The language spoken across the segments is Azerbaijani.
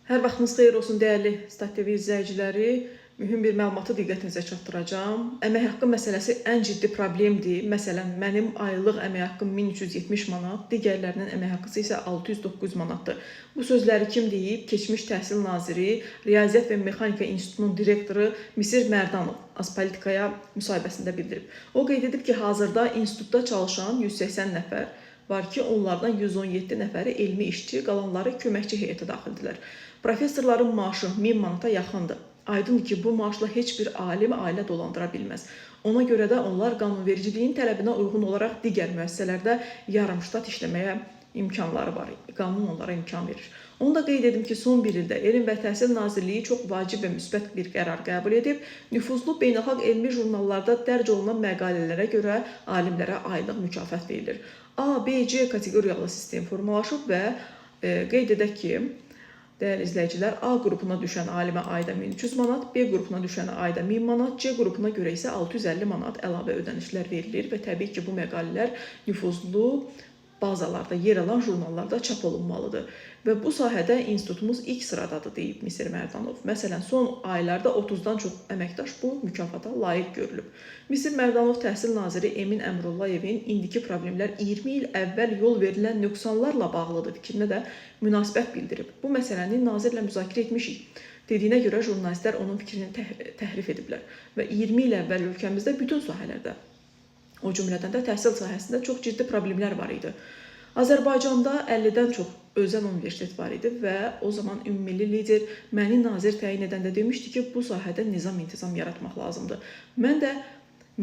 Hər vaxtınız xeyir olsun dəyərli Stat TV izləyiciləri. Mühüm bir məlumatı diqqətinizə çatdıracağam. Əmək haqqı məsələsi ən ciddi problemdir. Məsələn, mənim aylıq əmək haqqım 1370 manat, digərlərinin əmək haqqısı isə 609 manatdır. Bu sözləri kim deyib? Keçmiş Təhsil naziri, Riyaziyyat və Mexanika İnstitutunun direktoru Misir Mərdanov Azpolitikaya müsahibəsində bildirib. O qeyd edib ki, hazırda institutda çalışan 180 nəfər var ki, onlardan 117 nəfəri elmi işçi, qalanları köməkçi heyətə daxildirlər. Professorların maaşı 1000 manata yaxındır. Aydındır ki, bu maaşla heç bir alim ailə dolandıra bilməz. Ona görə də onlar qanunvericiliyin tələbinə uyğun olaraq digər müəssisələrdə yarım ştat işləməyə imkanları var. Qanun onlara imkan verir. Onu da qeyd edim ki, son bir ildə Elm və Təhsil Nazirliyi çox vacib və müsbət bir qərar qəbul edib. Nüfuzlu beynəlxalq elmi jurnallarda dərc olunan məqalələrə görə alimlərə aylıq mükafat verilir. A, B, C kateqoriyalı sistem formalaşıb və qeyd edək ki, dəyərli izləyicilər, A qrupuna düşən alimə ayda 1300 manat, B qrupuna düşənə ayda 1000 manat, C qrupuna görə isə 650 manat əlavə ödənişlər verilir və təbii ki, bu məqalələr nüfuzlu bazalarda yer alan jurnallarda çap olunmalıdır. Və bu sahədə institutumuz ilk sıradadır deyib Misir Mərdanov. Məsələn, son aylarda 30-dan çox əməkdaş bu mükafata layiq görülüb. Misir Mərdanov Təhsil naziri Emin Əmrullayevin indiki problemlər 20 il əvvəl yol verilən nöqsanlarla bağlıdır fikrinə də münasibət bildirib. Bu məsələni nazirlə müzakirə etmişik. Dediyinə görə jurnalistlər onun fikrini təhrif ediblər və 20 il əvvəl ölkəmizdə bütün sahələrdə, o cümlədən də təhsil sahəsində çox ciddi problemlər var idi. Azərbaycanda 50-dən çox özəl universitet var idi və o zaman ümummilli lider məni nazir təyin edəndə demişdi ki, bu sahədə nizam-intizam yaratmaq lazımdır. Mən də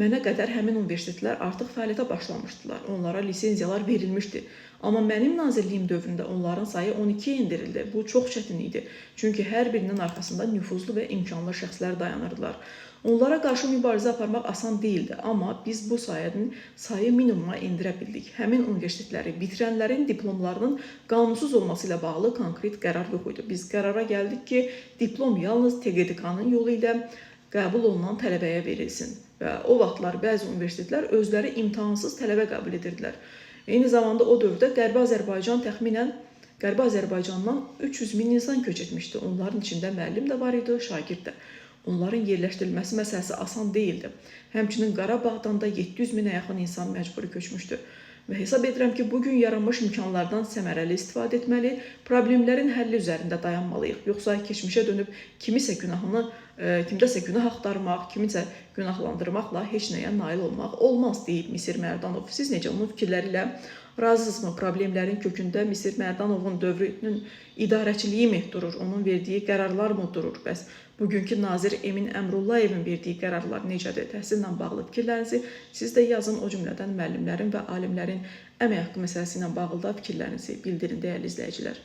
mənə qədər həmin universitetlər artıq fəaliyyətə başlamışdılar. Onlara lisenziyalar verilmişdi. Amma mənim nazirliyim dövründə onların sayı 12-yə endirildi. Bu çox çətin idi. Çünki hər birinin arxasında nüfuzlu və imkanlı şəxslər dayanırdılar. Onlara qarşı mübarizə aparmaq asan deyildi, amma biz bu sayənin sayı minimuma endirə bildik. Həmin universitetləri bitirənlərin diplomlarının qanunsuz olması ilə bağlı konkret qərar yox idi. Biz qərara gəldik ki, diplom yalnız TQDK-nın yolu ilə qəbul olunan tələbəyə verilsin. Və o vaxtlar bəzi universitetlər özləri imtahansız tələbə qəbul edirdilər. Eyni zamanda o dövrdə Qərbi Azərbaycan təxminən Qərbi Azərbaycandan 300 min insan köç etmişdi. Onların içində müəllim də var idi, şagird də. Onların yerləşdirilməsi məsələsi asan deyildi. Həmçinin Qarabağdan da 700 minə yaxın insan məcburi köçmüşdü. Və hesab edirəm ki, bu gün yaranmış imkanlardan səmərəli istifadə etməli, problemlərin həlli üzərində dayanmalıyıq. Yoxsa keçmişə dönüb kimisə günahını, kimdəsə günah axtarmaq, kimisə günahlandırmaqla heç nəyə nail olmaq olmaz deyib Misir Mərdanov. Siz necə onun fikirləri ilə razısınızmı? Problemlərin kökündə Misir Mərdanovun dövrünün idarəçiliyi mi durur? Onun verdiyi qərarlar mı durur? Bəs bugünkü nazir Emin Əmrullayevin verdiyi qərarlar necədir? Təhsillə bağlı fikirlərinizi siz də yazın. O cümlədən müəllimlərin və alimlərin əmək haqqı məsələsi ilə bağlı da fikirlərinizi bildirin dəyərli izləyicilər.